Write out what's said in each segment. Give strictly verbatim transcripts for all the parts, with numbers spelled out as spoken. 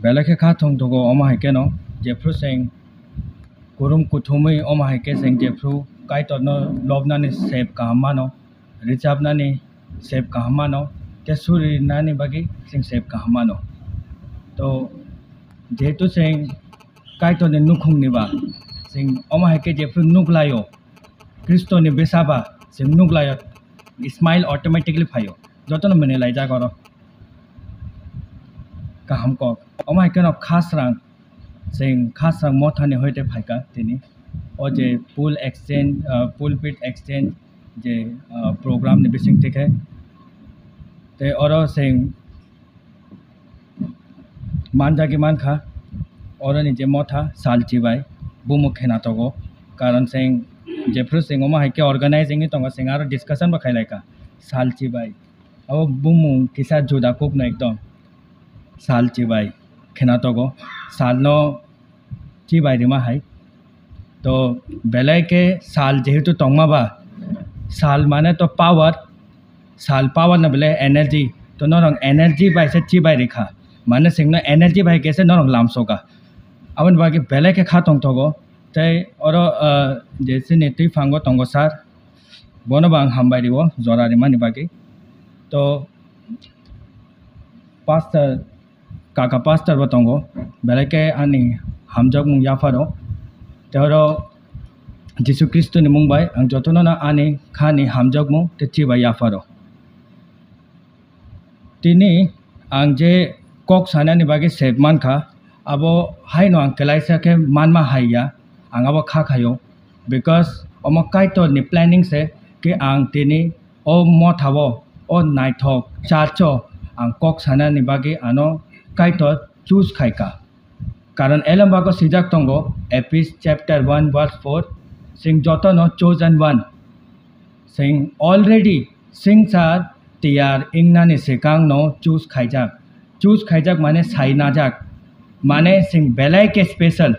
Belai khe kha thwng thogo, omo hai kheno jephru chwng kurum kuthumwi, omo hai khe chwng jephru Kaitorno lobnani sep kaham mano, rwchapnani sep kaham mano, tei suri rinani bagwi chwng sep kaham mano. To, jehetu chwng Kaitorni nukhungni ba, chwng omo hai khe jephru nuklaio, Khristoni bwsa ba chwng nuklaio, smile automatically phaio, jotono mwnwi laijak oro. Kaham kok. Omo hai kheno khasrang, chwng khasrang mothani hoite phaikha tini. O je pul exchange, ah, pulpit exchange je, ah, program ni bising tikhe. Tei oro chwng manjagwi mankha, oroni je motha Salchi bai bumung khenatogo. Karon chwng jephru chwng omo hai khe organizing ni tongo, chwng aro discussion bo khailaikha Salchi bai. Abo bumung kisa juda kukno ekdom Salchi bai khenatogo. Salno chibai rima hai. To belai khe sal jehetu tongma ba, sal mane to power, sal power no belai energy. To norok energy bai se chibai rikha. Mane chwngno energy bai khe se norok lamsoka. Aboni bagwi belai khe kha tongthogo. Tei oro, ah, je chini twi phango tongo sir, bono bo ang hambai rio jora rimani bagwi. To pastor, kaka pastor bo tongo, belai khe ani hamjakmung yapharo. Tei oro Jisu Khristoni mung bai ang jotono no ani khani hamjakmung tei chibai yapharo. Tini ang je kok sanani bagwi sep mankha, abo haino ang kelaisa khe manma hai ya, ang abo kha khaio, because omo Kaitorni planning se khe ang tini o mothao, o naithok church-o ang kok sanani bagwi ano Kaitor choose khaikha. Karon elembago swijak tongo, Ephesians chapter one verse four, "Chwng jotono chosen one." Chwng already swngchar tiyar wngnani swkangno choose khaijak. Choose khaijak mane sainajak. Mane chwng belai khe special.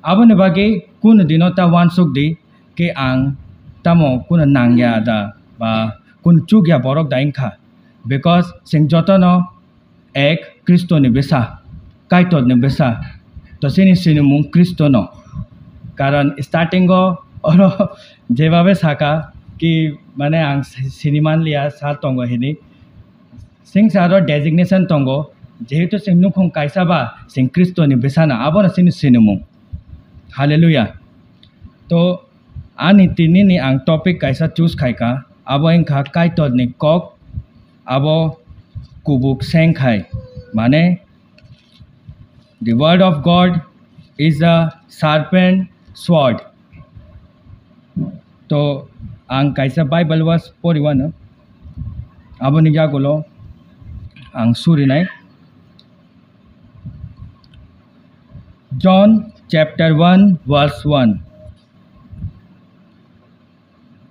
Aboni bagwi kunu dino ta uansuk di khe ang tamo kunu nangya da ba kunu chukya borok da wngkha. Because chwng jotono ek Khristoni bwsa, Kaitorni bwsa. To chini sinimung Khristono. Karon starting-o oro jebabe saka ki mane ang si-, sini manliya sal tongo hini. Swngcharo designation tongo, jehetu chwng nukhung kaisa ba chwng Khristoni bwsano, abono chini sinimung. Hallelujah. To ani tinini ang topic kaisa choose khaikha, abo wngkha Kaitorni kok, abo kubuk sengkhai, mane, "The word of God is a sharpened sword." To ang kaisa Bible verse poriwano, aboni yagulo ang surinai. John chapter one verse one.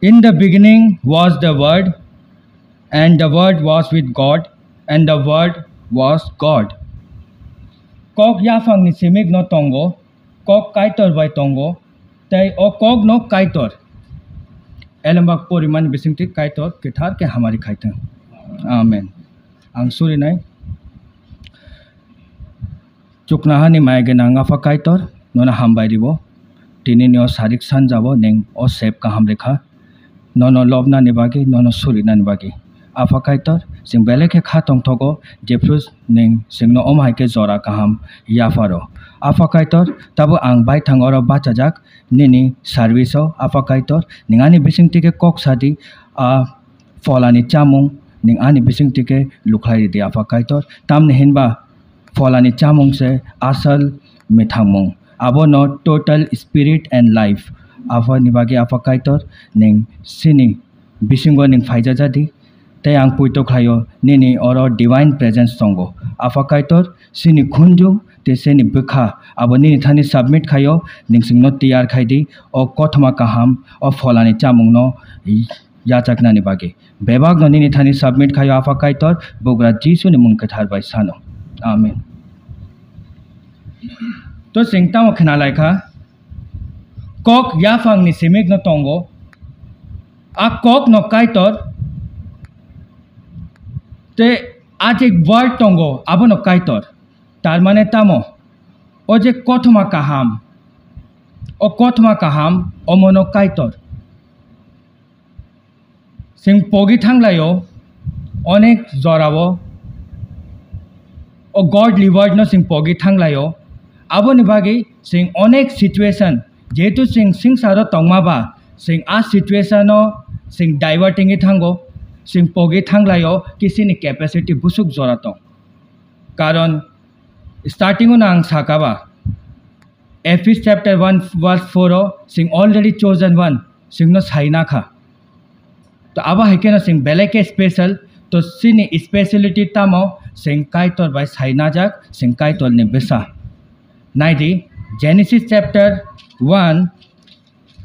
"In the beginning was the Word, and the Word was with God, and the Word was God." Kok yaphangni simikno tongo, kok Kaitor bai tongo, tei o kokno Kaitor. Elembak porimani bisingtwi Kaitor kwthar khe hamari khaithwng. Amen. Ang surinai. Chuknohani maya gwnang Apha Kaitor, nono hambai rio. Tinini o sarik sanjao nwng o sep kaham rikha. Nono lobnani bagwi, nono surinani bagwi. Apha Kaitor, chwng belai khe kha tongthogo, jephru nwng chwngno omo hai khe jora kaham yapharo. Apha Kaitor, tabuk ang baithang oro bachajak nini service-o. Apha Kaitor, nwng ani bisingtwi khe kok sadi, a pholani chamung nwng ani bisingtwi khe lukhlai ridi, Apha Kaitor. Tamni hinba pholani chamung se asal mithangmung. Abono total spirit and life. Aphani bagwi Apha Kaitor nwng chini bisingo nwng phaijajadi. Tei ang poito khlaio nini oro divine presence tongo. Apha Kaitor, chini khunju tei chini bwkha abo nini thani submit khaio, nwng chwngno tiyar khaidi, o kothoma kaham, o pholani chamungno yachaknani bagwi. Bebakno nini thani submit khaio Apha Kaitor, Bugra Jisuni mung kwthar bai sano. Amen. To chwng tamo khna laikha, kok yaphangni simikno tongo, a kokno Kaitor, tei A je word tongo, abono Kaitor. Tar mane tamo? O je kothoma kaham, o kothoma kaham, omono Kaitor. Chwng pogi thanglaio, onek jorao o godly word no chwng pogi thanglaio. Aboni bagwi chwng onek situation, jehetu chwng swngcharo tongma ba, chwng a situation no chwng diverting wi thango, chwng pogi thanglaio, kisini capacity busuk jora tong. Karon starting o no ang saka ba, Ephesians chapter one verse four o, "Chwng already chosen one, chwngno saina kha." To abo hai kheno chwng belai khe special, to chini speciality tamo, chwng Kaitor bai sainajak, chwng Kaitorni bwsa. Naidi, Genesis chapter one,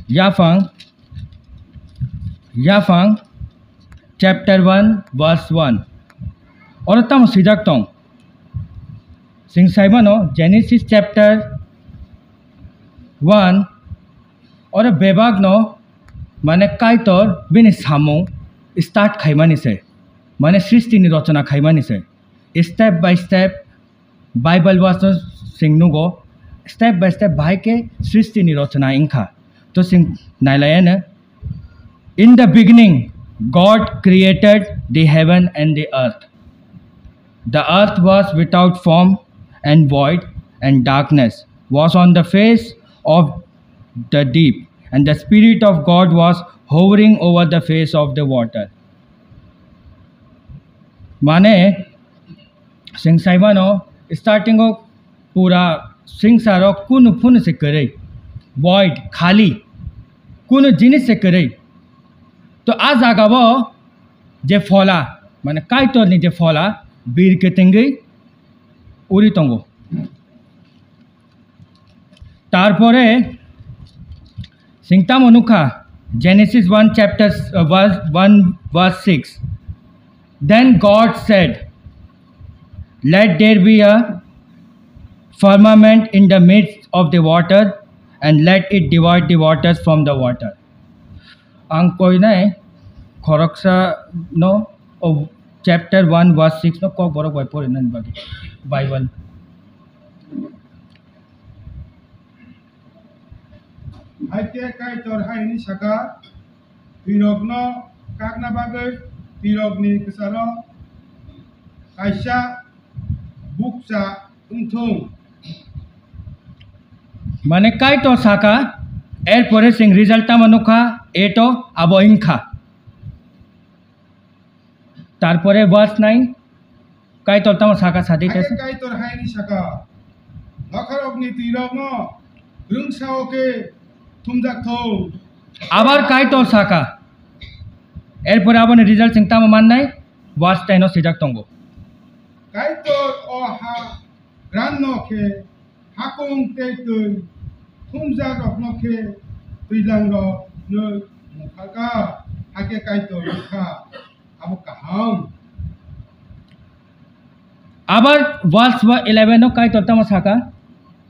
Yaphang, Yaphang chapter one verse one. Oro tamo swijak tong? Chwng saimano Genesis chapter one, oro bebak no mane Kaitor bini samung start khaimani se, mane srishti ni rochona khaimani se, step by step Bible verse no chwng nugo, step by step bahai khe srishti ni rochona wngkha. To chwng nailaiya no, "In the beginning, God created the heaven and the earth. The earth was without form and void, and darkness was on the face of the deep, and the Spirit of God was hovering over the face of the water." Mane, chwng saimano, starting o pura swngcharo kunu phunu se kwrwi, void, khali, kunu jinis se kwrwi. To a jagao je phola, mane Kaitorni je phola, bir kwtwngwi uri tongo. Tarpore chwng tamo nukha, Genesis one chapter, uh, verse one, verse six. "Then God said, 'Let there be a firmament in the midst of the water, and let it divide the waters from the water.'" Ang koinai khoroksa no, o chapter one verse six no kok borok bai porinani bagwi Bible. Hai khe Kaitor hai hwnwi saka, "Twirokno kakna bagwi twirokni kwcharo kaisa bukcha wng thung." Mane Kaitor saka, erpore chwng result tamo nukha, eto abo wngkha. Tarpore verse nine, Kaitor tamo saka, sadi Hakhe tesa. Kaitor hai hwnwi saka, "Nokharokni twirokno rwngsao khe thumjak thung." Abar Kaitor saka. Erpore aboni result chwng tamo mannai? Verse ten o swijak tongo. Kaitor o ha granno khe hakung tei twi thumjakrokno khe twilangrok hwnwi mungkha kha, hakhe Kaitor wngkha, abo kaham. Abar verse eleven o Kaitor tamo saka?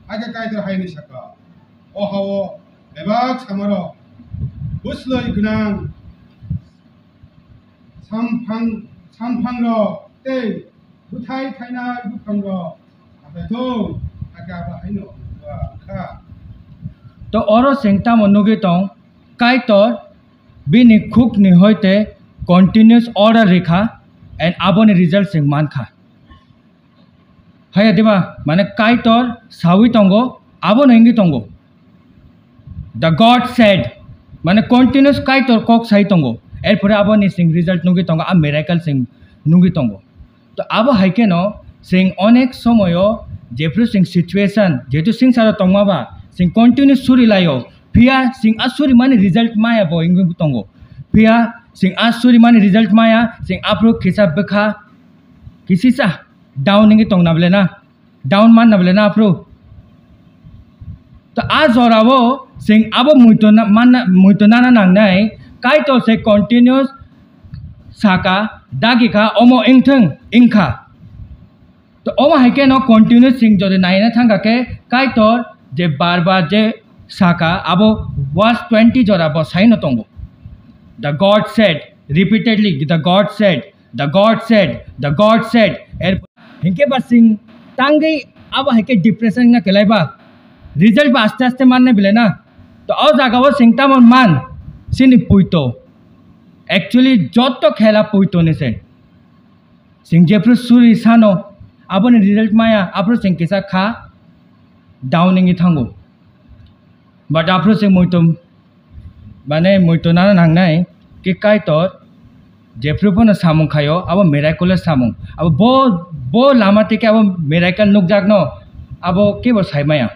Hakhe Kaitor hai hwnwi saka, "O ha-o bebak samarok, bwslwi gwnang samphang, samphangrok tei bwthai thainai buphangrok achaithung, hakhe abo haino wngkha." To oro chwng tamo nugwi tong, Kaitor bini khukni hoite continuous order rikha, and aboni result chwng mankha. Haya diba, mane Kaitor sawi tongo, abono wngwi tongo. The God said, mane continuous Kaitor kok sai tongo. Erpore aboni chwng result nugwi tongo, a miracle chwng nugwi tongo. To abo hai kheno chwng onek somoyo jephru chwng situation, jehetu swngcharo tongma ba, chwng continue suri laio, phiya chwng a suri mani result maya bo wngwi tongo. Phiya chwng a suri mani result maya, chwng aphuru kisa bwkha, kisisa down wngwi tong na bole na, down man na bole na aphuru. To a jorao chwng abo muito na, manna, muito nana nangnai, Kaitor se continuous saka, dagi kha, omo wngthung, wngkha. To omo hai kheno continuous chwng jodi naina thangkha khe, Kaitor je bar bar je saka, abo verse twenty jora bo saino tongo. The God said, repeatedly, the God said, "The God said, the God said." Er hinkhe ba sing tangwi abo hai khe depression na kelai ba. Result ba aste aste manne bile na. To o jaga o sing tamo man sini puito. Actually, jotto khela puito ni se. Sing jephru suri sano, aboni result maya, aphru sing kisa kha down wngwi thango. But aphru sing muitum, mane muitu nana nangnai, ki Kaitor, jephru phano samung khayo, abo miraculous samung. Abo bo, bo lama tike abo miracle nukjakno, abo kebo saimaya.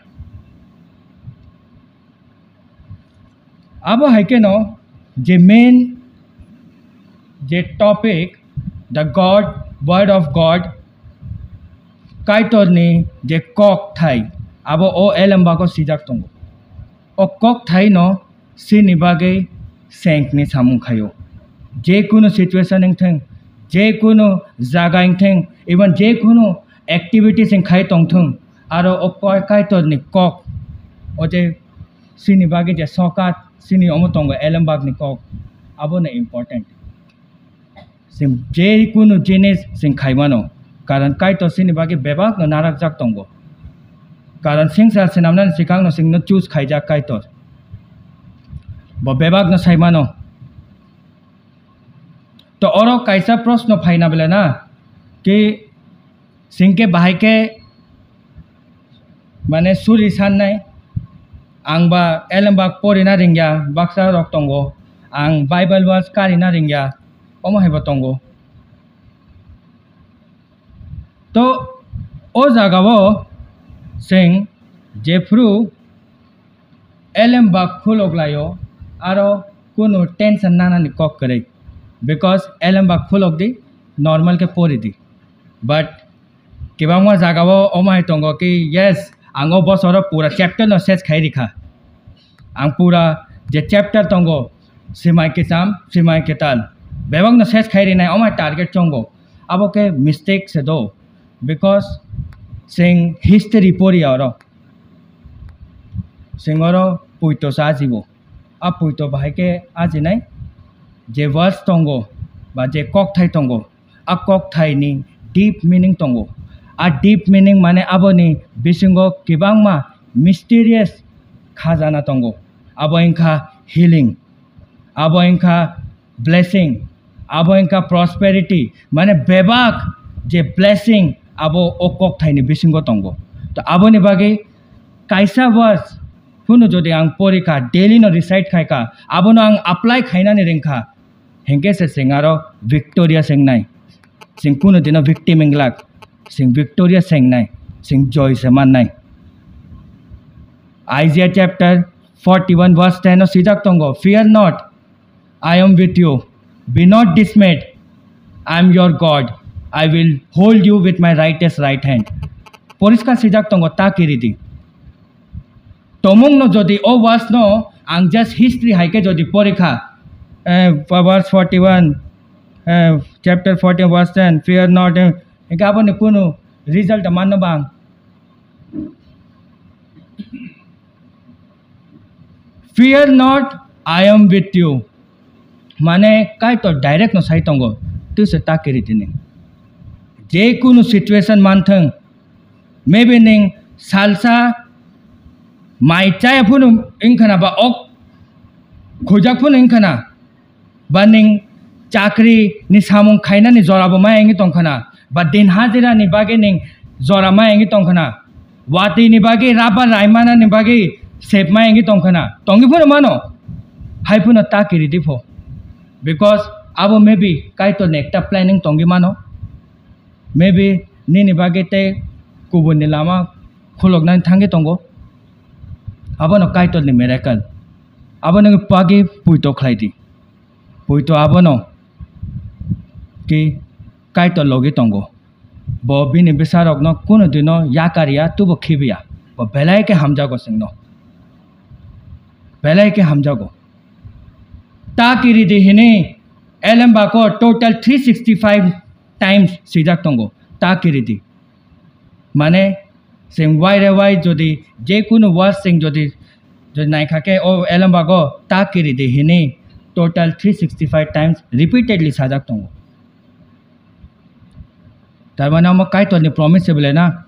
Abo hai kheno je main je topic, the God, Word of God, Kaitorni je kokthai, abo o elembago sijak tongo. O kokthai no sini bagwi sengkni samung khayo. Je kunu situation wngthung, je kunu jaga wngthung, even je kunu activities wng khai tongthung, aro o koi-, Kaitorni kok, o je sini bagwi je sokat, sini omo tongo elembakni kok, abono important. Chwng je kunu jinis chwng khai mano, karon Kaitor chini bagwi bebak no narakjak tongo, karon swngchar swnamnani swkang no chwng no choose khaijak Kaitor, bo bebak no sai mano. To oro kaisa proshno phaina bela na ki, Singke bahai khe, mane, suri sannai, ang ba elembak porina ringya, baksa rok tongo, ang Bible verse karina ringya, omo hai bo tongo. To, o jaga o chwng jephru elembak khulok laio, aro kunu tension nanani kok kwrwi, because elembak khulok di, normal khe pori di. But kibangma jaga o omo hai tongo ki, yes, ang o bosoro pura chapter no ses khai rikha. Ang pura je chapter tongo, simai kicham, simai kital, bebak no ses khai rinai, omo hai target chongo. Abo khe mistake se do, because sing history pori oro, sing oro puito sa jibo. A puito bahai khe ajinai, je verse tongo, ba je kokthai tongo, a kokthaini deep meaning tongo. A deep meaning mane aboni bisingo kibangma mysterious khajana tongo. Abo wngkha healing, abo wngkha blessing, abo wngkha prosperity, mane bebak je blessing abo o kokthaini bisingo tongo. To aboni bagwi kaisa verse phunu jodi ang porikha, daily no recite khaikha, abono ang apply khainani ringkha, hingke se chwng aro victorious wngnai. Chwng kunu dino victim wnglak, chwng victorious wngnai, chwng joy se mannai. Isaiah chapter forty-one verse ten o swijak tongo, "Fear not, I am with you. Be not dismayed. I am your God. I will hold you with my righteous right hand." Poriskar swijak tongo, ta kiridi. Tomung no jodi o verse no ang just history hai khe jodi porikha, eh, verse forty-one, eh, chapter forty, verse ten, "Fear not," eh, hingke aboni kunu result manno bang. "Fear not, I am with you." Mane Kaitor direct no sai tongo, twi se ta kiri tini. Je kunu situation manthung, maybe ning salsa mai chaya phunu wngkhana ba ok khujak phunu wngkhana, ba ning chakri ni samung khainani jora bo maya wngwi tongkhana, ba din hajira ni bagwi ning jora maya wngwi tongkhana, watwi ni bagwi rubber raimana ni bagwi sep maya wngwi tongkhana, tongwi phano mano, hai phano ta kiri di pho, because abo maybe Kaitor ni ekta planning tongwi mano, maybe nini bagwi tei kubun ni lama khuloknani thangwi tongo, abono Kaitor ni miracle, abono bagwi puito khlai di. Puito abono ki Kaitor logi tongo. Bo bini bwsarokno kunu dino yakar ya, tubo khibiya. Bo belai khe hamjago chwngno. Belai khe hamjago. Ta kiridi hini elembako total three sixty five times swijak tongo. Ta kiridi. Mane, chwng wai re wai jodi je kunu verse chwng jodi, jodi naikha khe o elembago ta kiridi hini total three sixty five times repeatedly sajak tongo. Tar mane omo Kaitor ni promise se belai na,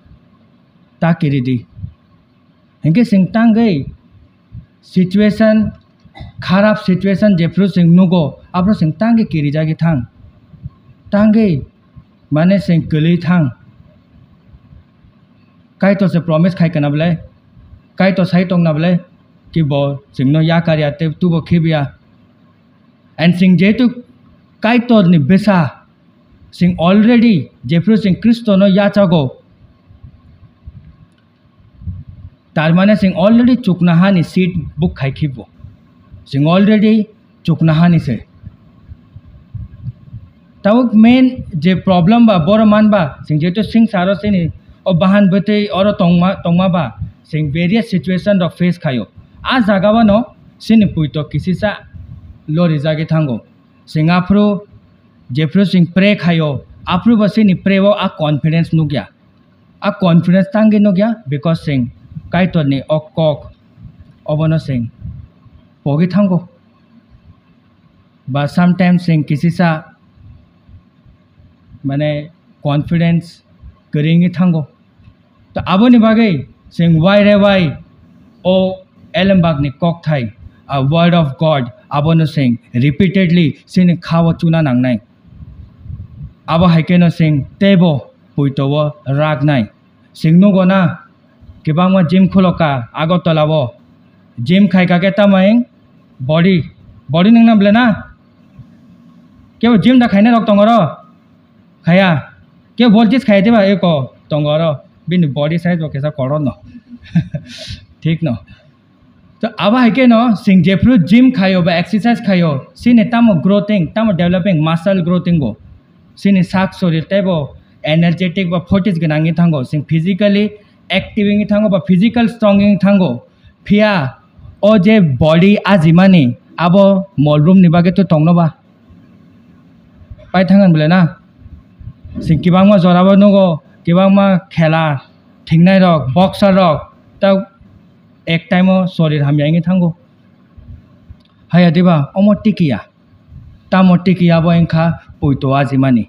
ta kiri di. Hinkhe chwng tangwi situation, kharap situation jephru chwng nugo, aphru chwng tangwi kirijagwi thang. Tangwi mane chwng kwlwi thang. Kaitor se promise khai kana belai, Kaitor sai tongna belai, ki bo chwngno yakar ya tei tubo khibiya. And chwng jehetu Kaitor ni bwsa, chwng already jephru chwng Khristo no yachago, tar mane chwng already chukna hani seat book khai khibo, chwng already chukna hani se. Tabuk main je problem ba boro man ba, chwng jehetu swngcharo chini o bahan bwtwi oro tongma, tongma ba, chwng various situation rok face khaio. A jaga bano chini puito kisisa lorijagwi thango. Chwng aphru, jephru chwng pray khaio, aphru bo chini pray o a confidence nukya. A confidence tangwi nukya, because chwng Kaitorni o kok obono chwng pogwi thango. Ba sometimes chwng kisisa mane confidence kwrwngwi thango. To aboni bagwi chwng wai re wai o elembakni kokthai, a word of God, abono chwng repeatedly chini khao chuna nangnai. Abo hai kheno chwng teibo puito o raknai. Chwng nugo na, kwbangma gym khuloka Agartala o. Gym khaika khe tamo wng body, body nwngna belai na? Kebo gym da khainai rok tongo oro? Khaya. Kebo voltage khaya diba eko tongo oro? Bini body size bo kisa kotor no. Thik no. To abo hai kheno chwng jephru gym khaio ba exercise khaio, chini tamo growing, tamo developing, muscle growing go. Chini sak sorir teibo energetic ba fortis gwnangwi thango. Chwng physically active wngwi thango ba physical strong wngwi thango. Phiya o je body ajimani abo molrumni bagwi to tongno ba? Paithang belai na? Chwng kwbangma jorabo nugo, kwbangma khela thingnai rok, boxer rok, ta ek time o sorir hamya wngwi thango. Haya diba? Omo tikiya. Tamo tikiya bo wngkha puito ajimani.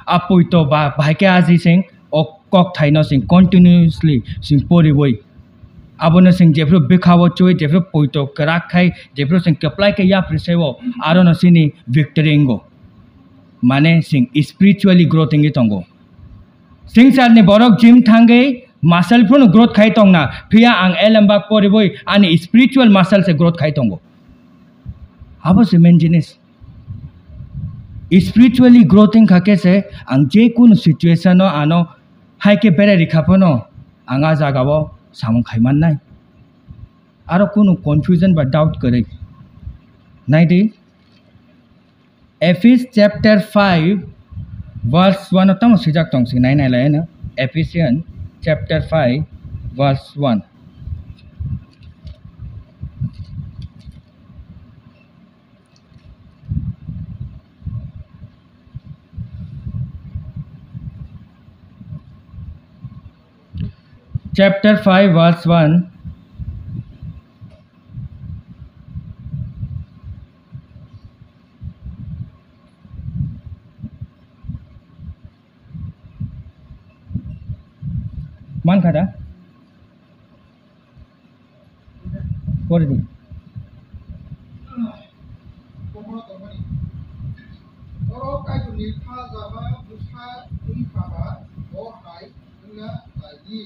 A puito ba bahai khe aji chwng o kokthaino chwng continuously chwng poriwi. Abono chwng jephru bwkha o chui, jephru puito kwrak khai, jephru chwng kwplai khe yapri seo, arono chini victory wngo. Mane chwng spiritually growth wngwi tongo. Swngcharni borok gym thangwi muscle phano growth khai tongna, phiya ang elembak poriwi ani spiritual muscle se growth khai tongo. Abo se main jinis. Spiritually growth wngkha khe se ang je kunu situation o ano hai khe berai rikha phano ang a jaga o samung khai mannai. Aro kunu confusion ba doubt kwrwi. Nai di, Ephes chapter five verse one o tamo swijak tong si nai nai lai no. Ephesians chapter five verse one. Chapter five verse one. Mankha da? Pori di. Borok Kaitorni kha jaga bwsa wngkha ba, bo hai wngna nai di.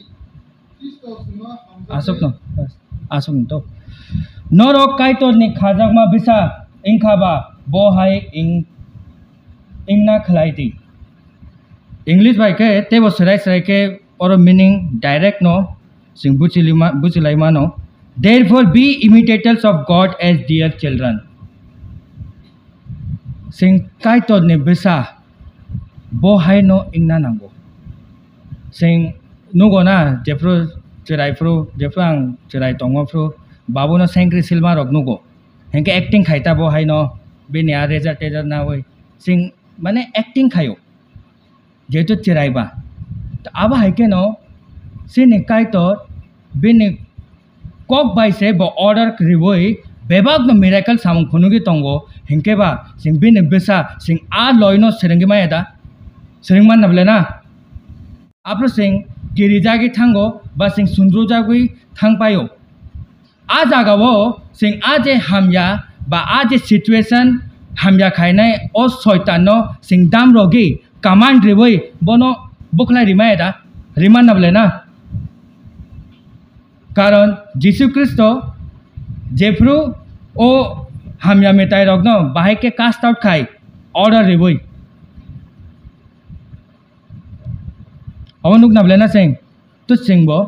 Aswkno, aswkno to. Norok Kaitorni khajakma bwsa wngkha ba, bo hai wng-, wngna khlai di. English bai khe teibo swrai swrai khe oro meaning direct no chwng buchilima-, buchilai mano. Therefore be imitators of God as dear children. Chwng Kaitorni bwsa bo haino wngna nango. Chwng nugo na, jephru chwrai phru, jephru ang chwrai tongo phru, babuno sengkri silma rok nugo. Hinkhe acting khai ta bo haino, bini a result tejak nawi. Chwng mane acting khaio. Jehetu chwrai ba. To abo hai kheno chini Kaitor bini kok bai se bo order riwi bebak no miracle samung phunugwi tongo, hinkhe ba chwng bini bwsa chwng a loi no swrwngwi maya da? Swrwng manna bole na? Aphuru chwng kirijagwi thango ba chwng sundrujagwi thangpaio. A jagao chwng a je hamya ba a je situation hamya khainai o soitanno chwng dam rogwi command riwi bono bwkhlai rimaya da? Rimana bole na? Karon Jisu Khristo jephru o hamya mwtairokno bahai khe cast out khai order riwi. Omo nukna bole na chwng? To chwngbo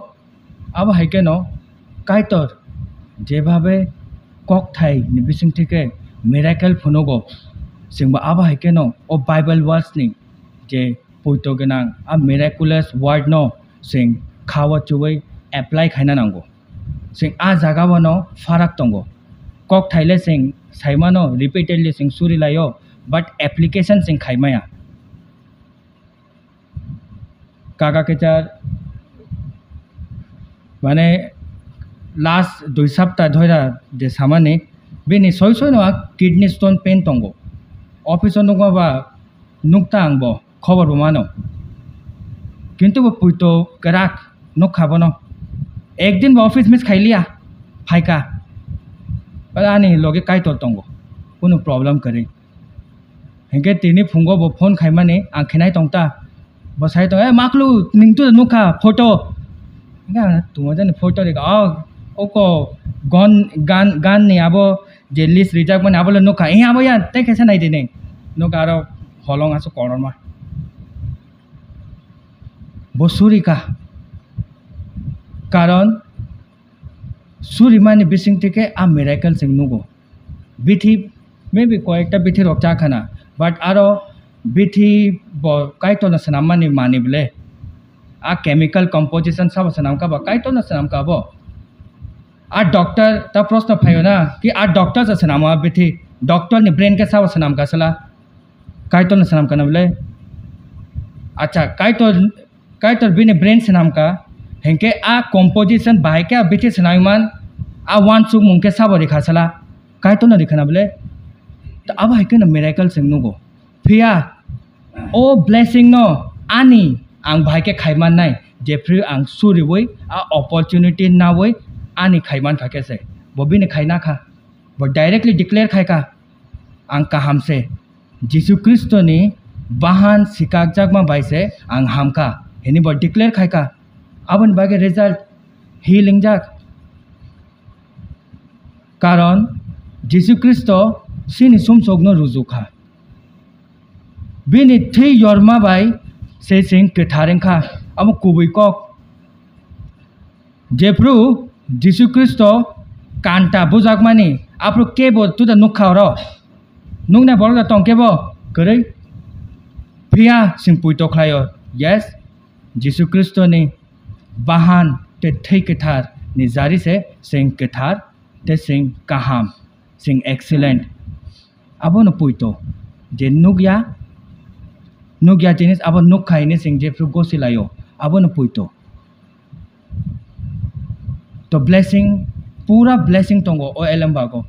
abo hai kheno Kaitor jebhabe kokthai ni bising theke miracle phunugo, chwngbo abo hai kheno o Bible verse ni je poito gwnang a miraculous word no chwng khao chuwi apply khaina nango. Chwng a jaga o no pharak tongo. Kokthai le chwng saimano repeatedly chwng suri laio, but application chwng khaimaya. Kaka kechar, mane, last dui sapta dhoira je samani, bini soi soi no a kidney stone pain tongo. Office o nukma ba nukta ang bo, khobor bo mano. Kintu bo puito kwrak nukha bono. Ekdin bo office miss khailiya, phaika. Ani loge Kaitor tongo, kunu problem kwrwi. Hinkhe tini phungo bo phone khaimani ang khenai tongta. Bo sai tong, "Eh, maklu, nwng to nukha photo." Hinkhe ang tongma jani photo rega, "Oh, oko gon, gan, gan ni abo je list rijak mani abo le nukha." "Eh, abo ya, tei khaisa nai di neng." Nukha aro holong aswk kotorma. Bo surika. Karon surimani bising tike a miracle chwng nugo. Bithi, maybe koyekta bithi rok cha khana, but aro bithi bo Kaitorno swnammani mani bole. A chemical composition sabo swnamkha ba Kaitorno swnamkha bo. A doctor ta proshno phaio na, ki a doctor se swnamo a bithi, doctor ni brain khe sabo swnamkha sala? Kaitorno swnamkha na bole? Acha, Kaitor Kaitor bini brain swnamkha, hinkhe a composition bahai khe a bithi swnamwi man, a uansukmung khe sabo rikha sala, Kaitorno rikha na bole? To abo hai kheno miracle chwng nugo. Phiya o blessing no ani ang bahai khe khai mannai, jephru ang suriwi a opportunity nawi ani khai mankha khe se. Bo bini khai nakha, bo directly declare khaikha, ang kaham se. Jisu Khristoni bahan sikakjakma bai se ang hamkha, hini bo declare khaikha. Aboni bagwi result healing jak. Karon Jisu Khristo chini sumsokno rujukha. Bini thwi yorma bai se chwng kwthar wngkha. Amo kubui kok. Jephru Jisu Khristo kanta bujakmani, aphru kebo tuda nukha oro. Nuknai borok da tong kebo kwrwi. Phiya chwng puito khlaio. Yes, Jisu Khristoni bahan tei thwi kwthar ni jari se chwng kwthar tei chwng kaham, chwng excellent. Abono puito je nukya, nukya jinis abo nukha hini chwng jephru gosi laio, abono puito. To blessing, pura blessing tongo o elembago.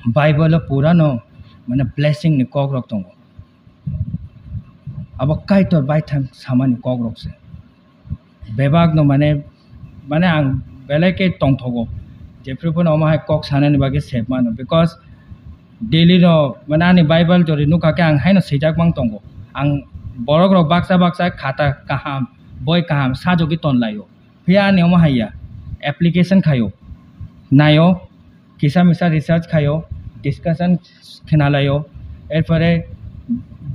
Bible o pura no, mane, blessing ni kok rok tongo. Abo Kaitor baithang samani kok rok se. Bebak no, mane, mane ang belai khe tongthogo. Jephru phano omo hai kok sanani bagwi sep mano, because daily no, mane, ani Bible jori nukha khe ang haino swijak mang tongo. Ang borok rok baksa baksa khata kaham, boi kaham sajogwi tonlaio. Phiya ani omo hai ya, application khaio, naio, kisa misa research khaio, discussion khena laio, erpore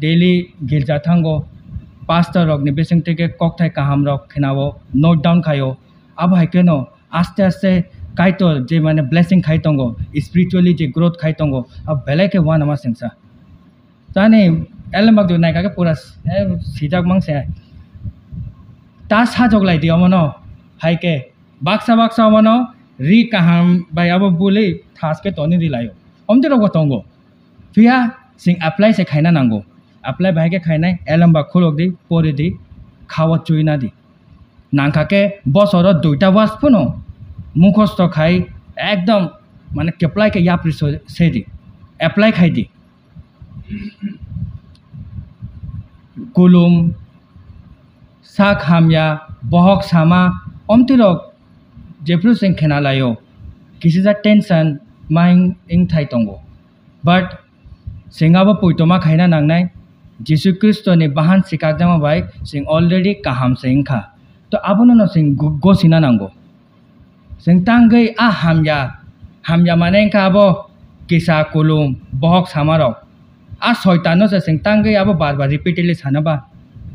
daily girja thango, pastor rokni bising teke kokthai kaham rok khenao, note down khaio. Abo hai kheno aste aste Kaitor je, mane, blessing khai tongo, spiritually je growth khai tongo, abo belai khe uanama sengsa. Tani elembak do naikha khe pura, eh, sijak mang se. Ta sajok lai di omono, hai khe baksa baksa omono ri kaham bai abo buli thas khe toni ri laio. Omte rok bo tongo. Phiya sing apply se khaina nango. Apply bahai khe khainai, elembak khulok di, pori di, khawa chuina di. Nangkha khe bosoro duita was phano mukhosto khai ekdom, mane, keplai khe yapri so-, se di. Apply khai di. Kulum, sak hamya, bohok sama, omtirok jephru chwng khena laio, kisijak tension ma wng, wng thai tongo. But chwng abo poitoma khaina nangnai, Jisu Khristoni bahan swkakjakma bai chwng already kaham se wngkha. To abono no chwng go-, gosina nango. Chwng tangwi a hamya, hamya mane wngkha abo kisa kulum, bohok samarok. A soitanno se chwng tangwi abo bar bar repeatedly sana ba.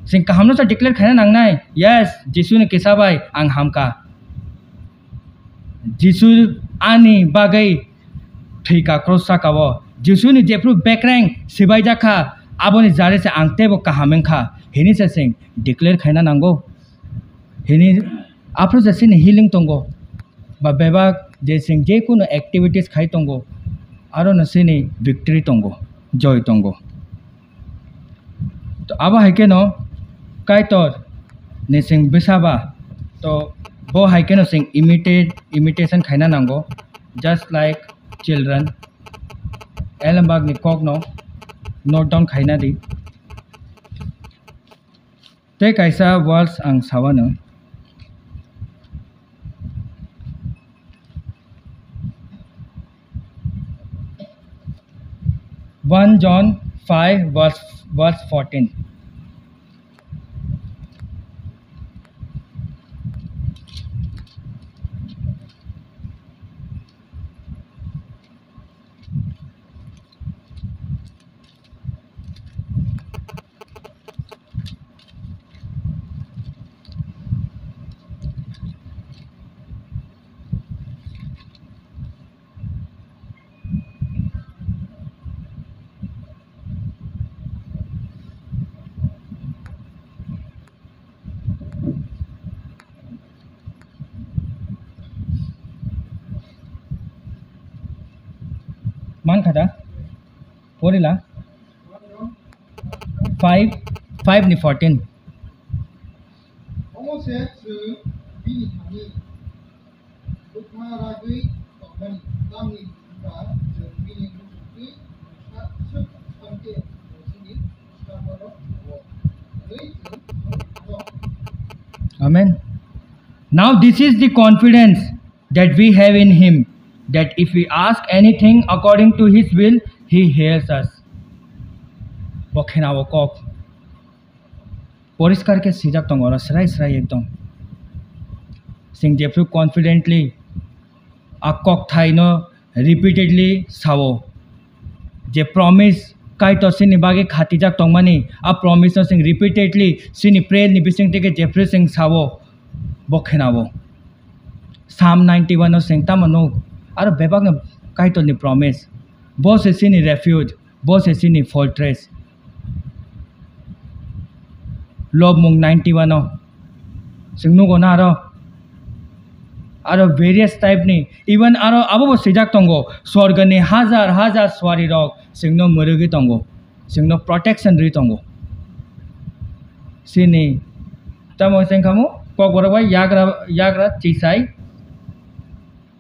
Chwng kahamno se declare khaina nangnai, "Yes, Jisuni kisa bai ang hamkha." Jisu ani bagwi thwikha cross saka-o. Jisuni jephru bekreng swbaijak kha, aboni jare se ang teibo kaham wngkha, hini se chwng declare khaina nango. Hini aphuru se chini healing tongo, ba bebak je chwng je kunu activities khai tongo, aro no chini victory tongo, joy tongo. To abo hai kheno Kaitor ni chwng bwsa ba, to bo hai kheno chwng imitate, imitation khaina nango, just like children. Elembakni kokno note down khaina di. Tei kaisa verse ang sawano. One John five verse, verse fourteen. Mankha da? Porila? Five, five ni fourteen. Omo se chwng bini thani bwkha ragwi tongmani, tamni hwnba chwng bini muchungtwi mungsa swk samkhe bo chini bwskango rw-o hwnwi chwng sago. Amen. Now this is the confidence that we have in him, that if we ask anything according to his will, he hears us. Bo khenao kok. Poriskar khe swijak tongo oro srai srai ekdom. Chwng jephru confidently a kokthaino repeatedly sao, je promise Kaitor chini bagwi khatijak tongmani, a promise no chwng repeatedly chini prayer ni bising teke jephru chwng sao, bo khenao. Psalm ninety-one no chwng tamo nuk, aro bebakno Kaitorni promise. Bo se chini refuge, bo se chini fortress. Lobmung ninety-one o chwng nugo na aro, aro various type ni, even aro abo bo swijak tongo, sorgani hajar hajar suari rok chwngno mwrwgwi tongo, chwngno protection rwi tongo. Chini tamo chwng khamu kokborok bai yagra, yagra chisai.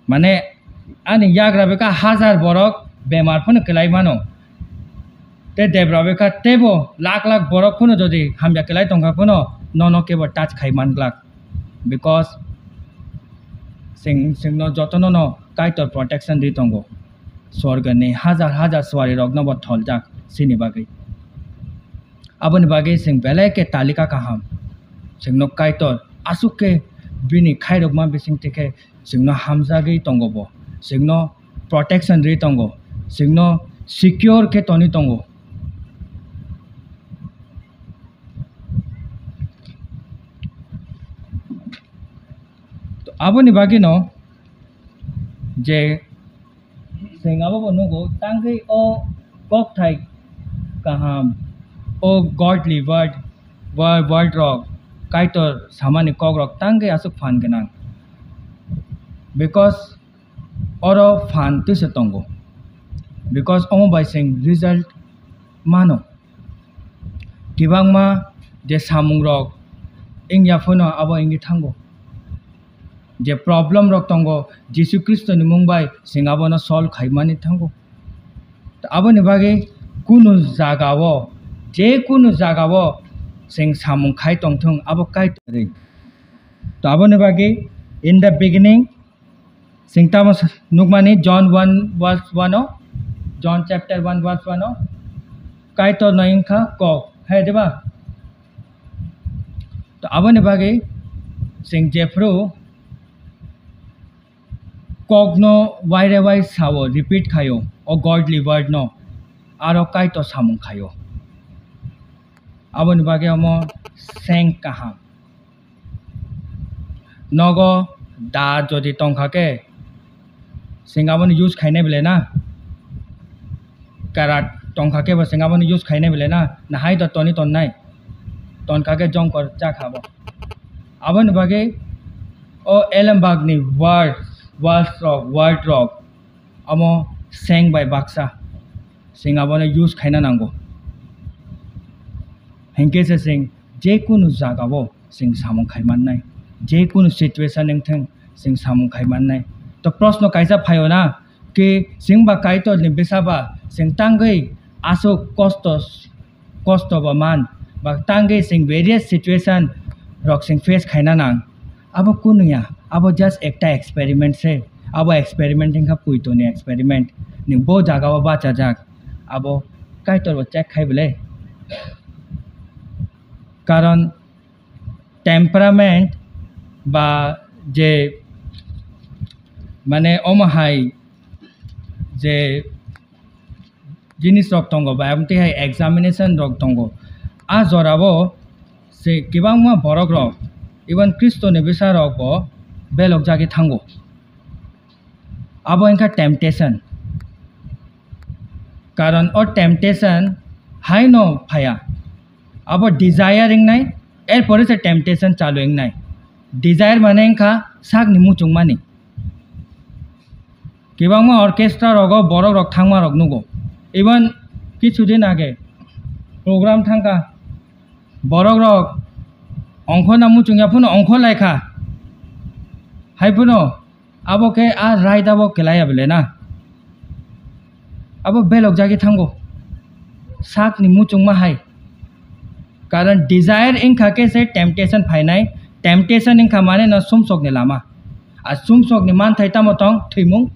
Mane, ani yagra bwkha hajar borok bemar phano kwlai mano. Tei debra bwkha teibo lakh lakh borok phano jodi hamya kwlai tongkha phano nono kebo touch khai man glak. Because chwng, chwngno jotono no Kaitor protection ri tongo. Sorgani hajar hajar suari rokno bo tholjak chini bagwi. Aboni bagwi chwng belai khe talika kaham. Chwngno Kaitor aswk khe bini khairokma bising twi khe chwngno hamjagwi tongo bo, chwngno protection rwi tongo, chwngno secure khe toni tongo. To aboni bagwino je chwng abo bo nugo, tangwi o kokthai kaham, o godly word, wo-, word rok, Kaitor samani kok rok tangwi aswk phan gwnang. Because oro phan twisa tongo. Because omo bai chwng result mano. Kibangma je samung rok wngya phano abo wngwi thango. Je problem rok tongo, Jisu Khristo ni mung bai chwng abono solve khaimani thango. Aboni bagwi kunu jagao, je kunu jagao chwng samung khai tongthung, abo Kaitor ri. To aboni bagwi in the beginning chwng tamo sa-, nukmani John one verse one o, John chapter one verse one o, Kaitor no wngkha kok, hai diba? To aboni bagwi chwng jephru kokno waire wai sao, repeat khaio, o godly word no, aro Kaitor samung khaio. Aboni bagwi omo seng kaham. Nogo da jodi tongkha khe, chwng abono use khainai belai na? Karat tongkha khe bo chwng abono use khainai belai na? Nahai do toni tonnai? Tonkha khe jongkor chakha bo. Aboni bagwi o elembakni word, words rok, word rok, omo seng bai baksa. Chwng abono use khaina nango. Hinkhe se chwng je kunu jagao chwng samung khai mannai, je kunu situation wngthung chwng samung khai mannai. To proshno kaisa phaio na, ki chwng ba Kaitorni bwsa ba chwng tangwi aswk kosto, kosto ba man, ba tangwi chwng various situation rok chwng face khaina nang. Abo kunu ya, abo just ekta experiment se. Abo experiment wngkha puitoni experiment. Nwng bo jagao bachajak, abo Kaitor bo check khai bwle. Karon temperament ba je mane omo hai je jinis rok tongo ba amtwi hai examination rok tongo. A jorao se kwbangma borok rok, even Khristo ni bwsa rok bo belok jagwi thango. Abo wngkha temptation. Karon o temptation haino phaya. Abo desire wngnai, erpore se temptation chalu wngnai. Desire mane wngkha sakni muchungmani. Kwbangma orchestra rogo borok rok thangma rok nugo. Even kichu din age program thangkha, borok rok ongkhorna muchungya phano ongkhor laikha. Hai phano abo khe a raida bo kelai ya bele na. Abo belok jagwi thango. Sakni muchungma hai. Karon desire wngkha khe se temptation phainai. Temptation wngkha mane no sumsokni lama. A sumsokni manthai tamo tong? Thwimung.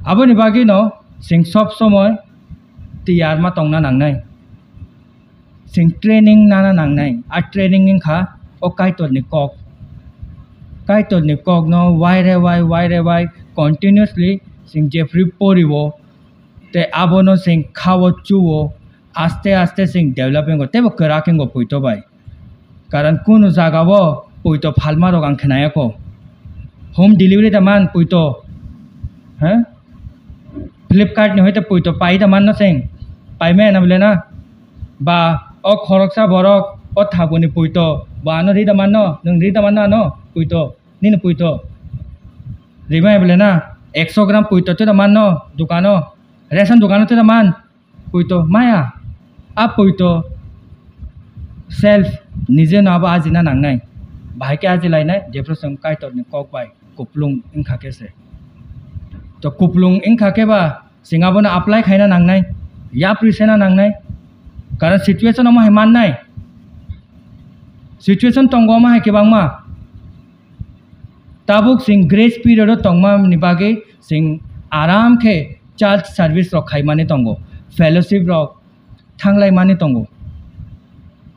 Aboni bagwi no chwng sob somoi tiyar ma tongna nangnai. Chwng training nana nangnai. A training wngkha o Kaitorni kok. Kaitorni kokno waire wai, waire wai continuously chwng jephru porio, tei abono chwng khao chuo, aste aste chwng develop wngo, teibo kwrak wngo poito bai. Karon kunu jagao poito phalma rok ang khnayakho. Home delivery da man poito? He? Flipkart ni hoite poito pai da manno chwng? Pai maya na bole na? Ba o khoroksa borok o thaguni poito bo ano ri da manno? Nwng ri da manno ano poito? Nini poito ri maya bole na? Ekso gram poito twi da manno dukano? Ration dukano twi da man? Poito maya. A poito self nije no abo ajina nangnai. Bahai khe aji lainai, jephru chwng Kaitorni kok bai kuplung wngkha khe se. To kuplung wngkha khe ba chwng abono apply khaina nangnai, yapri sena nangnai. Karon situation omo hai mannai. Situation tongo omo hai kwbangma. Tabuk chwng grace period o tongmani bagwi chwng aram khe church service rok khaimani tongo, fellowship rok thanglai mani tongo.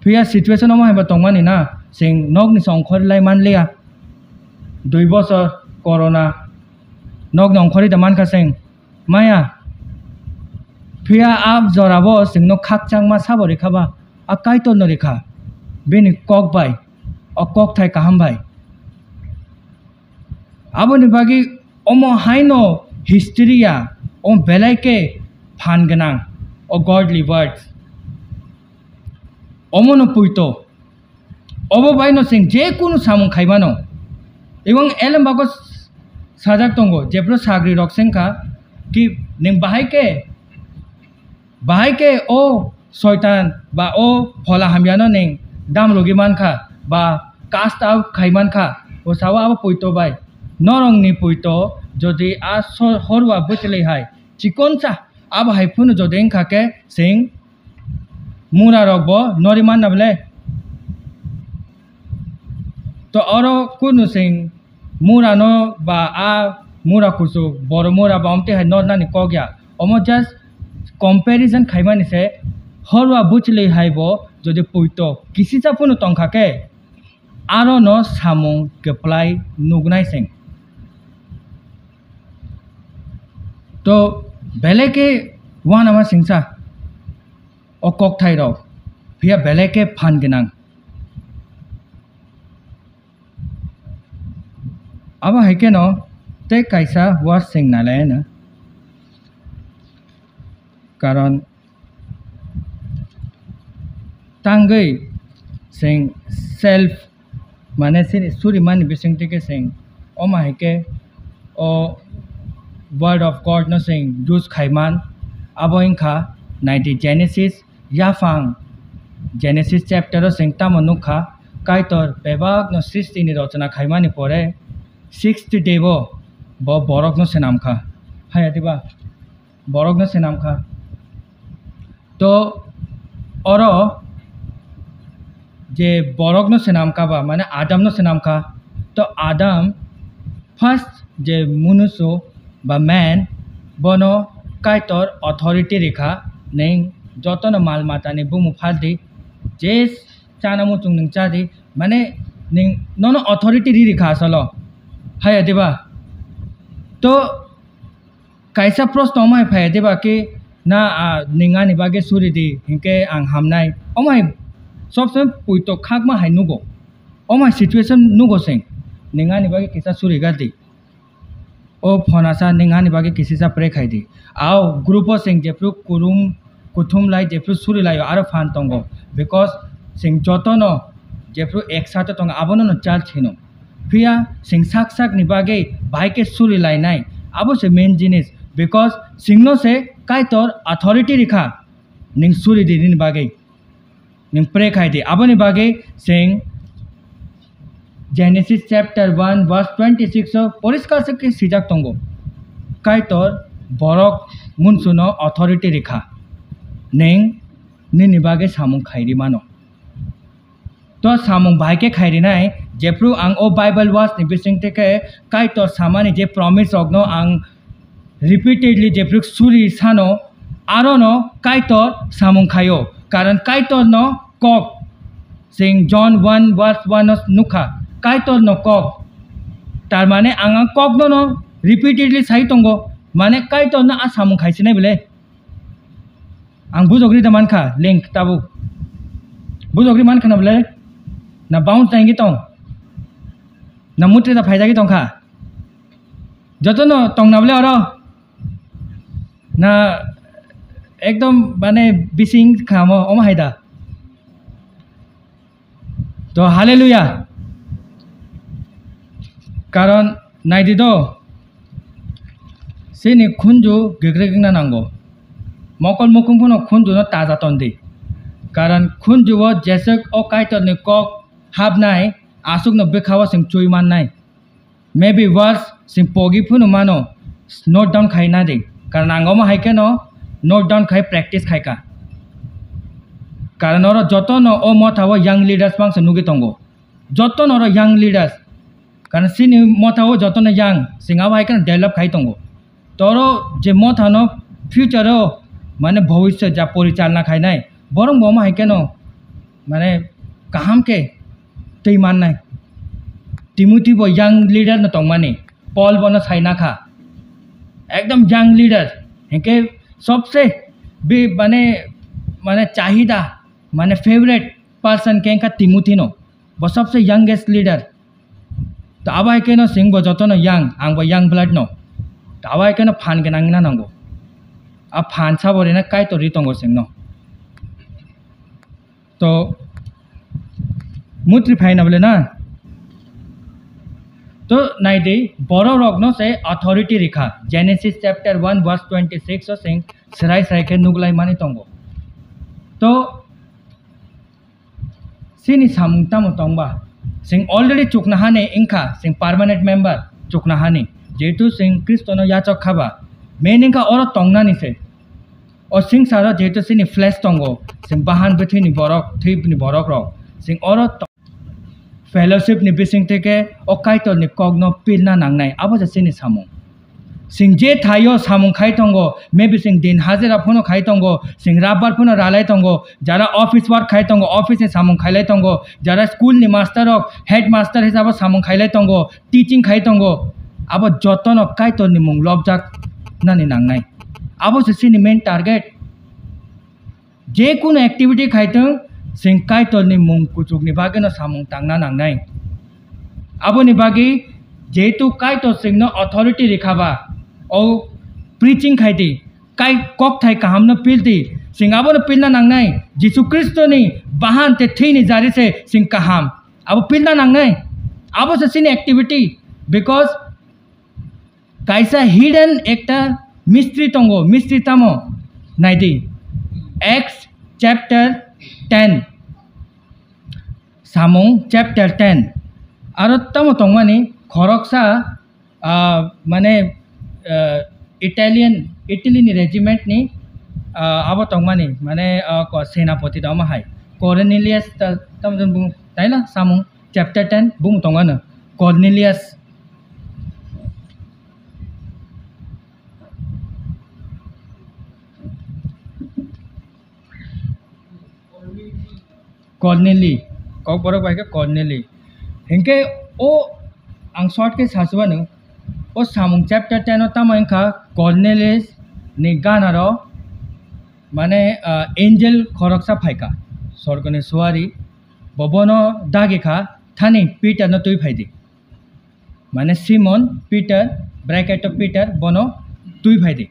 Phiya situation omo hai ba tongmani na, chwng nokni se ongkhor lai manliya. Dui bosor corona, nokni ongkhorwi da mankha chwng? Maya. Phiya a jorabo chwngno khakchangma sabo rikha ba? A Kaitorno rikha, bini kok bai, o kokthai kaham bai. Aboni bagwi omo haino history ya, omo belai khe phan gwnang, o godly words. Omono poito. Obo baino chwng je kunu samung khaimano. Ebong elem bago sajak tongo, jephru sagri rok se wngkha ki, nwng bahai khe, bahai khe o soitan ba o phola hamyano nwng dam rwgwi mankha ba cast out khai mankha, o sao abo poito bai. Norokni poito jodi a so-, horwa bwchlwi hai chikonsa abo hai phunu jodi wngkha khe chwng Mura rok bo nori manna bele. To oro kunu sing mura no ba a mura kuchuk, boro mura ba omte hai nor nani kok ya. Omo just comparison khaimani se horwa buchili hai bo jodi puito kisisa phunu tongkha khe aro no samung kwplai nugnai sing. To belai khe uanama singsa o kokthai rok, phiya belai khe phan gwnang. Abo hai kheno tei kaisa word sing nalaino, karon tangwi sing self mane sini suri mani bising tike sing oma hai khe o word of God no sing use khaiman. Abo wngkha naidi Genesis yaphang, Genesis chapter o sing tamo nukha, Kaitor bebak no srishti ni rochona khaimani pore sixth day bo bo borok no swnam kha. Haya diba? Borok no swnam kha. To oro je borok no swnam kha ba, mane Adam no swnam kha. To Adam first je munusu ba man, bono Kaitor authority rikha, ning jotono mal matani bumu phaldi, je chana muchung ning chadi, mane ning nono authority ri rikha asalo. Haya diba? To kaisa proshno omo hai phai diba khe na, ah, ning ani bagwi suri di, hinkhe ang hamnai. Omo hai sob somoi puito khakma hai nugo. Omo hai situation nugo sing. Ning ani bagwi kisa suri ga di. O phonasa ning ani bagwi kisisa pray khai di. Ao group o sing jephru kurum kuthum lai jephru suri laio aro phan tongo. Because sing jotono jephru ek sate tongo abono no church hino. Phiya sing sak sak ni bagwi bahai khe suri lainai, abo se main jinis, because singno se Kaitor authority rikha ning suri di nini bagwi, ning pray khai di. Aboni bagwi sing Genesis chapter one verse twenty six o poriskar se khe swijak tongo, Kaitor borok munsuno authority rikha, ning nini bagwi samung khairi mano. To samung bahai khe khai rinai, jephru ang o Bible verse ni bising teke Kaitor samani je promise rokno ang repeatedly jephru suri sano, arono Kaitor samung khaio. Karon Kaitor no kok, sing John one verse one no nukha, Kaitor no kok. Tar mane ang ang kok no no repeatedly sai tongo, mane Kaitor no a samung khaisinai bele. Ang bujogri da mankha, link tabuk. Bujogri mankha na bole? Na bounce na hingi tong? Na mutre da phaijagwi tongkha? Jotono tong na bole oro? Na ekdom mane bising khamo, omo hai da? To hallelujah. Karon naidi do, sini khunju gigre gigna nango. Mokol mukhung phano khunju no taja tondi. Karon khunju o jeswk o Kaitor ni kok habnai, aswk no bwkha o sing chui mannai. Maybe words sing pogi phunu mano, note down khai na di. Karon ang omo hai kheno note down khai practice khai kha. Karon oro jotono o motha o young leaders mangsa nugwi tongo. Jotono oro young leaders. Karon sini motha o jotono young, sing abo hai kheno develop khai tongo. Toro je mothano future o mane bhobishyot ja porichalna khainai, borok bo omo hai kheno mane kaham khe twi mannai. Timothy bo young leader no tongmani, Paul bono saina kha, ekdom young leader. Hinkhe sobse bi mane, mane chahida, mane favorite person khe wngkha Timothy no, bo sobse youngest leader. To abo hai kheno chwng bo jotono yang, ang bo yang blood no. To abo hai kheno phan gwnang wngna nango. A phan sabo rina Kaitor ri tongo chwngno. To mutri phaina bole na. To naidi, borok rokno se authority rikha. Genesis chapter one verse twenty six o chwng serai serai khe nuglai mani tongo. To Chini samung tamo tongba? Chwng already chukna hani wngkha, chwng permanent member chukna hani, jehetu chwng Khristono yachok kha ba, main wngkha oro tongnani se. O singsaro jehetu chini flesh tongo, chwng bahan bwthwini borok, thwini borok rok, chwng oro to-, fellowship ni bising teke o Kaitor ni kok no pilna nangnai, abo se chini samung. Chwng je thaio samung khai tongo, maybe chwng din hajira phano khai tongo, chwng rabbar phano ralai tongo, jara office work khai tongo, office ni samung khailai tongo, jara school ni master rok, headmaster hisabo samung khailai tongo, teaching khai tongo, abo jotono Kaitor ni mung lobjak nani nangnai. Abo se chini main target. Je kunu activity khai tong, chwng Kaitor ni mung kuchuk ni bagwi no samung tangna nangnai. Aboni bagwi jehetu Kaitor chwngno authority rikha ba, o preaching khai di, kai kokthai kaham no pil di, chwng abo no pilna nangnai. Jisu Khristo ni bahan te thwi ni jari se chwng kaham, abo pilna nangnai. Abo se chini activity, because kaisa hidden ekta mystery tongo, mystery tamo? Naidi, Acts chapter ten, Samung chapter ten. Aro tamo tongmani khoroksa, ah, mane, ah, Italian, Italy ni regiment ni, ah, abo tongmani, mane, ah, ko-, senapoti da omo hai. Cornelius ta-, tamo jong bung, taila Samung chapter ten bung tongmano. Cornelius. Corneli, Kokborok bai khe Corneli. Hinkhe o ang short khe sachubano, o Samung chapter ten o tamo wngkha Cornelius ni ganaro, mane, ah, angel khoroksa phaikha, sorgoni suari, bo bono dagi kha, "Thani Peter no twi phai di." Mane Simon Peter, bracket o Peter, bono twi phai di.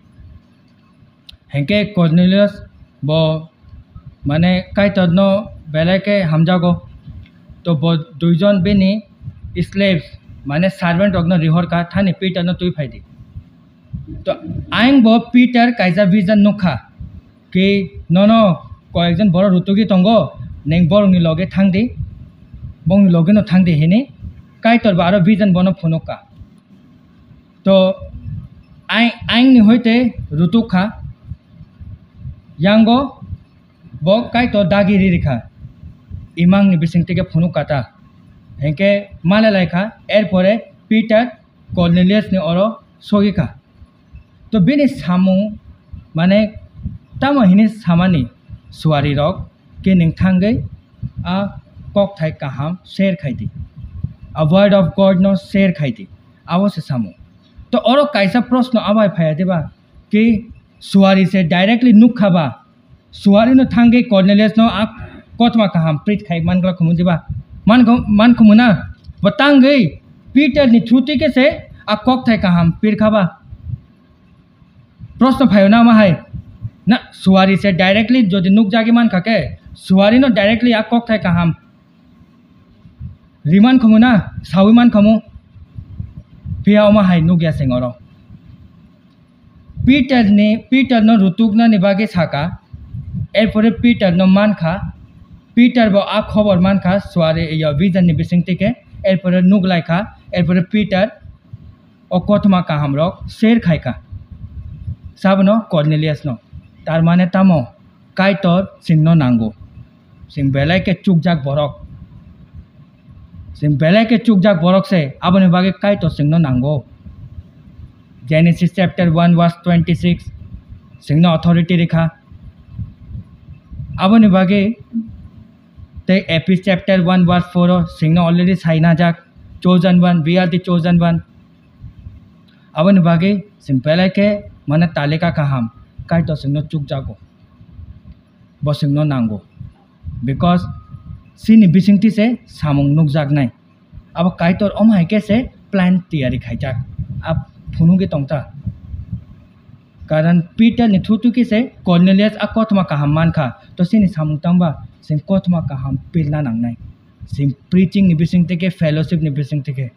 Hinkhe Cornelius bo, mane, Kaitor no belai khe hamjago. To bo duijon bini slaves, mane servant rok no rihor kha, "Thani Peter no twi phai di." To ayang bo Peter kaisa vision nukha. Ki nono koyekjon borok rutugwi tongo, neng borokni loge thang di, bongni loge no thang di hini Kaitor bo aro vision bono phunuk kha. To ai-, aingni hoite rutuk kha, yango bo Kaitor dagi riri kha, imangni bising tike phunuk kha ta, hinkhe male lai kha, erpore Peter Cornelius ni oro sogwi kha. To bini samung, mane, tamo hini samani, suari rok ke nwng thangwi a kokthai kaham share khai di, a word of God no share khai di, abo se samung. To oro kaisa proshno abai phaiya diba, ki suari se directly nukha ba, suari no thangwi Cornelius no a kothoma kaham prit khai mangla khumu diba? Man kho-, man khumu na? Bo tangwi Peter ni through twi khe se a kokthai kaham pirkha ba? Proshno phaio na ma hai? Na, suari se directly jodi nukjagwi mankha khe, suari no directly a kokthai kaham riman khumu na, sawi man khumu? Phiya omo hai nukya seng oro. Peter ni, Peter no rutuknani bagwi saka, erpore Peter no mankha, Peter bo a khobor mankha, suari, yo, vision ni bising tike, erpore nuklaikha, erpore Peter o kothoma kaham rok share khaikha. Sabono Cornelius no. Tar mane tamo? Kaitor chwngno nango. Chwng belai khe chukjak borok. Chwng belai khe chukjak borok se, aboni bagwi Kaitor chwngno nango. Genesis chapter one verse twenty-six, chwngno authority rikha. Aboni bagwi tei Ephesians chapter one verse four o chwngno already saina jak, chosen one, we are the chosen one. Aboni bagwi chwng belai khe, mane, talika kaham, Kaitor chwngno chukjago. Bo chwngno nango. Because chini bisingtwi se samung nukjaknai. Abo Kaitor omo hai khe se plan tiyari khaijak. A phunugwi tongta. Karon Peter ni thutwi khe se Cornelius a kothoma kaham mankha. To chini samung tangba chwng kothoma kaham pilna nangnai. Chwng preaching ni bisingtwi khe, fellowship ni bisingtwi khe.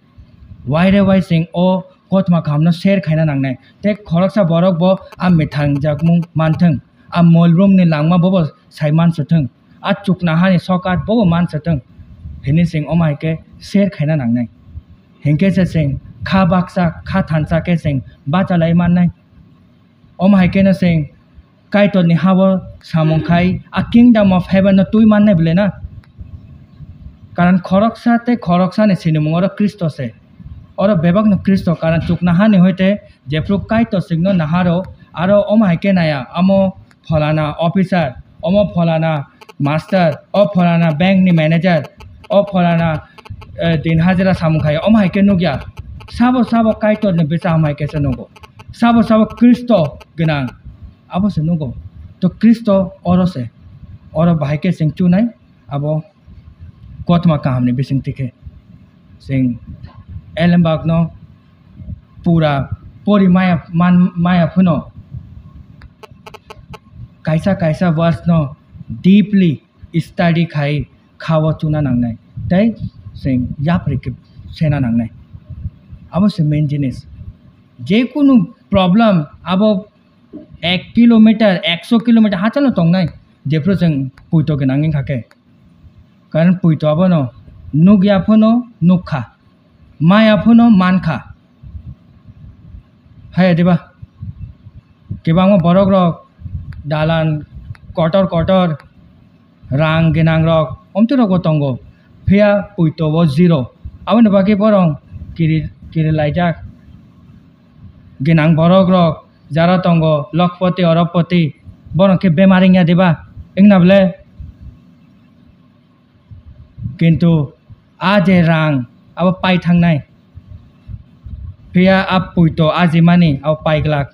Wai re wai chwng o kothoma kahamno share khaina nangnai. Tei khoroksa borok bo a mithangjakmung manthwng, a molrumni langma bobo sai mansuthwng, a chuknohani sokat bobo mansuthwng, hwnwi chwng omo hai khe share khaina nangnai. Hinkhe se chwng kha baksa, kha thansa khe chwng bachalai mannai. Omo hai kheno chwng Kaitorni habo samung khai a kingdom of heaven no twi mannai bwle na? Karon khoroksa tei khoroksani sinimung oro Khristo se. Oro bebakno Khristo karon chukna hani hoite jephru Kaitor singno naharo, aro omo hai khe naya, amo pholana officer, omo pholana master, o pholana bank ni manager, o pholana, eh, din hajira samung khai, omo hai khe nukya. Sabo sabo Kaitorni bwsa hamai khe se nugo. Sabo sabo Khristo gwnang, abo se nugo. To Khristo oro se, oro bahai khe chwng chunai, abo kothoma kahamni bisingtwi khe chwng elembakno pura pori maya, man maya phano kaisa kaisa verse no deeply study khai khao chuna nangnai tei chwng yapri khe sena nangnai. Abo se main jinis. Je kunu problem abo ek kilometer, ekso kilometer hachalo tongnai, jephru chwng poito gwnang wngkha khe. Karon poito abono nukya phano nukha, maya phano mankha. Haya diba? Kebangma borok rok dalan kotor kotor, rang gwnang rok, omtwi rok bo tongo, phiya poito o zero. Aboni bagwi borok kiri, kiri laijak. Gwnang borok rok jara tongo, lokpoti, orokpoti, borok khe bemar wngya diba? Wngna bwle? Kintu a je rang abo pai thangnai, phiya a poito ajimani abo pai glak,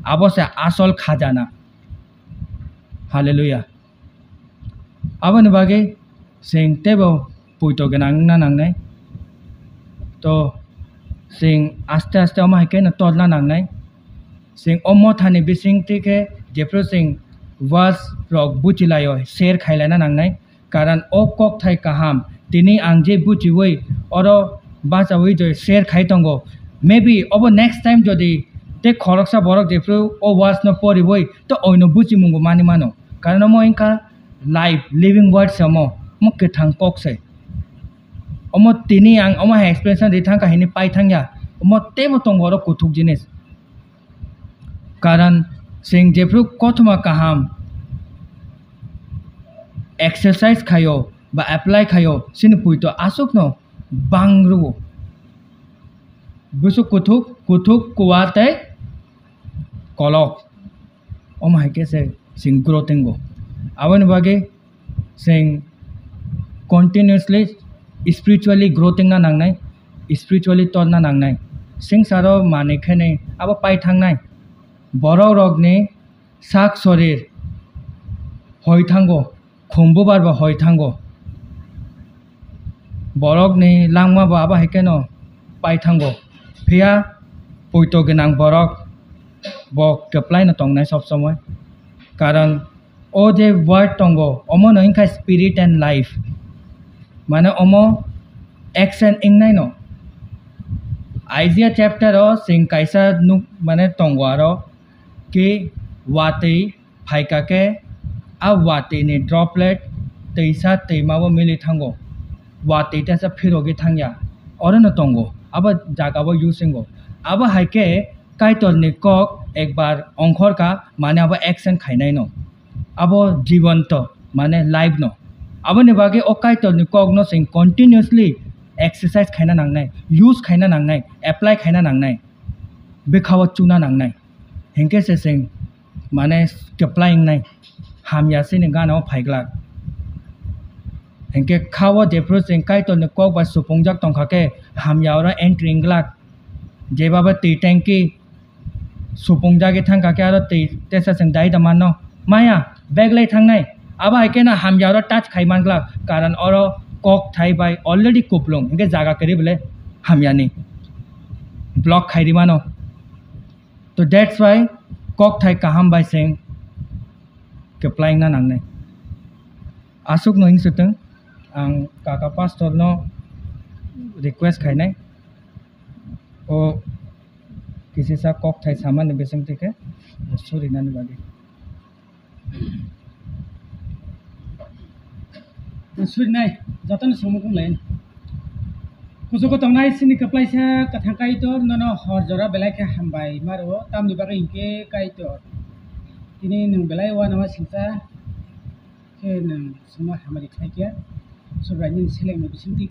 abo se asol khajana. Hallelujah. Aboni bagwi chwng teibo poito gwnang wngna nangnai. To chwng aste aste omo hai khe no torna nangnai. Chwng o mothani bisingtwi khe jephru chwng verse rok buchilaio, share khailaina nangnai. Karon o kokthai kaham, tini ang je buchiwi oro bachawi je share khai tongo. Maybe obo next time jodi tei khoroksa borok jephru o verse no poriwi to oino buchimung bo mani mano. Karon omo wngkha life, living word se omo, omo kwthang kok se. Omo tini ang omo hai explanation ri thangkha hini pai thangya. Omo teibo tongo oro kuthuk jinis. Karon chwng jephru kothoma kaham exercise khaio ba apply khaio, chini poito aswkno bang rwo. Bwswk kuthuk, kuthuk, kuwa tei kolok. Omo hai khe se chwng grow tongo. Aboni bagwi chwng continuously spiritually grow tongna nangnai, spiritually torna nangnai. Swngcharo manwi khenwi abo pai thangnai. Borok rokni sak sorir hoi thango, khum bubar bo hoi thango. Borokni langma bo abo hai kheno pai thango. Phiya poito gwnang borok bo kwplaino tongnai sob somoi. Karon o je word tongo, omono wngkha spirit and life. Mane omo action wngnaino. Isaiah chapter o chwng kaisa nuk mane tongo aro ki watwi phaikha khe a watwi ni droplet twisa twima o mili thango. Watwi teisa phirogwi thangya. Orono tongo. Abo jaga o use wngo. Abo hai khe Kaitor ni kok ekbar ongkhor kha, mane abo action khainai no. Abo jibanto, mane life no. Aboni bagwi o Kaitor ni kok no chwng continuously exercise khaina nangnai, use khaina nangnai, apply khaina nangnai, bwkha o chuna nangnai. Hinkhe se chwng mane kwplai wngnai, hamya chini gana o phaiglak. Hinkhe kha o jephru chwng Kaitor ni kok bai supungjak tongkha khe hamya oro entry wngglak. Jeba bo twi tanki supungjagwi thangkha khe aro twi tesa chwng dai da mano. Maya, bag lai thangnai. Abo hai kheno hamya oro touch khai manglak, karon oro kok thai bai already kuplung, hinkhe jaga kwrwi bole hamyani block khai ri mano. To that's why kok thai kaham bai chwng kwplai wngna nangnai. Aswkno wng swtwng, ang kaka pastor no request khainai, o kisisa kok thai samani bisingtwi khe surinani bagwi. Surinai, jotono songmung kung lai. Kuchugo tongnai chini kwplaisa kwthang Kaitor, nono hor jora belai khe hambai ma rwo, tamni bagwi hinkhe Kaitor Tini nwng belai uanama singcha khe nwng chwngno hamari khlai khe, Subraiyung nini selengni bisingtwi